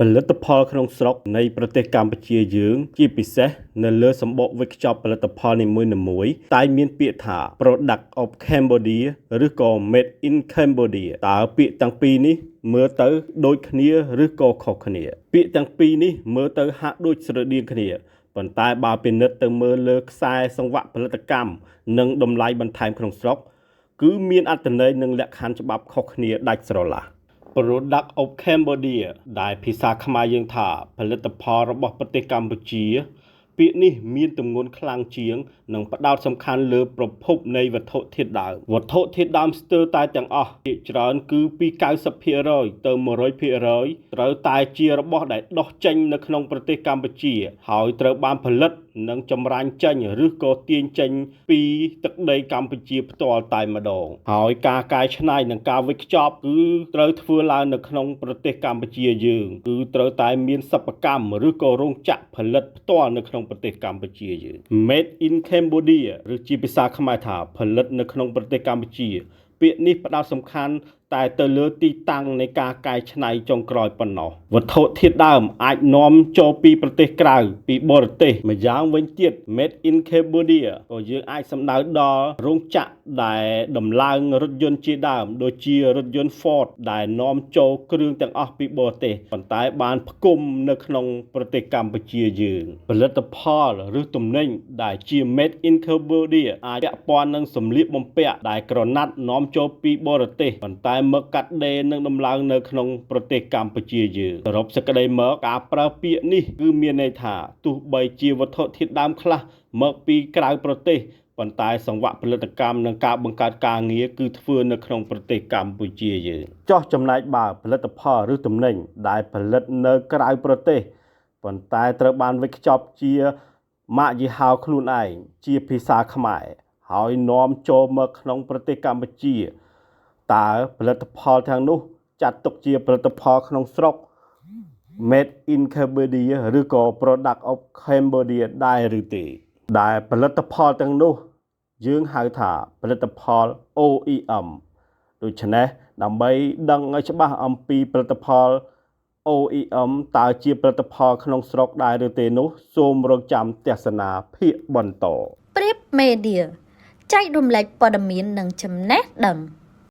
ផលិតផលក្នុងស្រុកនៃប្រទេសកម្ពុជាយើងជាពិសេសនៅលើសម្បកវេចខ្ចប់ផលិតផលនីមួយៗតែងមានពាក្យថា Product of Cambodia ឬក៏ Made in Cambodia តើពាក្យទាំងពីរនេះមើលទៅដូចគ្នាឬក៏ខុសគ្នា ពាក្យទាំងពីរនេះមើលទៅហាក់ដូចស្រដៀងគ្នាប៉ុន្តែបើពិនិត្យទៅមើលលើខ្សែសង្វាក់ផលិតកម្មនិងតម្លៃបន្ថែមក្នុងស្រុក គឺមានអត្ថន័យនិងលក្ខខណ្ឌច្បាប់ខុសគ្នាដាច់ស្រឡះ Product of Cambodia ដែលភាសាខ្មែរយើងថាផលិតផលរបស់ប្រទេសកម្ពុជា ពាក្យនេះមានទម្ងន់ខ្លាំងជាង និងផ្ដោតសំខាន់លើប្រភពនៃវត្ថុធាតុដើមវត្ថុធាតុដើមស្ទើរតែទាំងអស់ភាគច្រើនគឺពី90%ទៅ100%ត្រូវតែជារបស់ដែលដុះចេញនៅក្នុងប្រទេសកម្ពុជា ហើយត្រូវបានផលិតនិងចម្រាញ់ចេញឬក៏ទាញចេញពីទឹកដីកម្ពុជាផ្ទាល់តែម្ដងហើយការកែច្នៃនិងការវេចខ្ចប់គឺត្រូវធ្វើឡើងនៅក្នុងប្រទេសកម្ពុជាយើងគឺត្រូវតែមានសិប្បកម្មឬក៏រោងចក្រផលិតផ្ទាល់នៅក្នុងប្រទេសកម្ពុជាយើង Made in Cambodia ឬជាភាសាខ្មែរថាផលិតនៅក្នុងប្រទេសកម្ពុជា ពាក្យនេះផ្ដោតសំខាន់តែទៅលើទីតាំងនៃការកែច្នៃចុងក្រោយប៉ុណ្ណោះវត្ថុធាតុដើមអាចនាំចូលពីប្រទេសក្រៅពីបរទេសម្យ៉ាងវិញទៀត Made in Cambodia ក៏យើងអាចសំដៅដល់រោងចក្រដែលដំឡើងរថយន្តជាដើមដូចជារថយន្ត Ford ដែលនាំចូលគ្រឿងទាំងអស់ពីបរទេសប៉ុន្តែបានផ្គុំនៅក្នុងប្រទេសកម្ពុជាយើងផលិតផលឬទំនិញដែលជា Made in Cambodia អាចពាក់ព័ន្ធនឹងសម្លៀកបំពាក់ដែលក្រណាត់នាំចូលពីបរទេសប៉ុន្តែមកកាត់ដេរនិងដំឡើងនៅក្នុងប្រទេសកម្ពុជាយើងសរុបសេចក្តីមកការប្រើពាក្យនេះគឺមានន័យថាទោះបីជាវត្ថុធាតុដើមខ្លះមកពីក្រៅប្រទេសប៉ុន្តែសង្វាក់ផលិតកម្មនិងការបង្កើតការងារគឺធ្វើនៅក្នុងប្រទេសកម្ពុជាយើងចុះចំណែកបើផលិតផលឬទំនិញដែលផលិតនៅក្រៅប្រទេសប៉ុន្តែត្រូវបានវេចខ្ចប់ជាម៉ាកយីហោខ្លួនឯងជាភាសាខ្មែរហើយនាំចូលមកក្នុងប្រទេសកម្ពុជាតើផលិតផលទាំងនោះចាត់ទុកជាផលិតផលក្នុងស្រុក Made in Cambodia ឬក៏ Product of Cambodia ដែរឬទេ ដែលផលិតផលទាំងនោះយើងហៅថាផលិតផល OEM ដូច្នេះដើម្បីដឹងឲ្យច្បាស់អំពីផលិតផល OEM តើជាផលិតផលក្នុងស្រុកដែរឬទេនោះសូមរងចាំទស្សនាភាគបន្ត ព្រៀបមេឌៀចែករំលែកព័ត៌មាននិងចំណេះដឹង។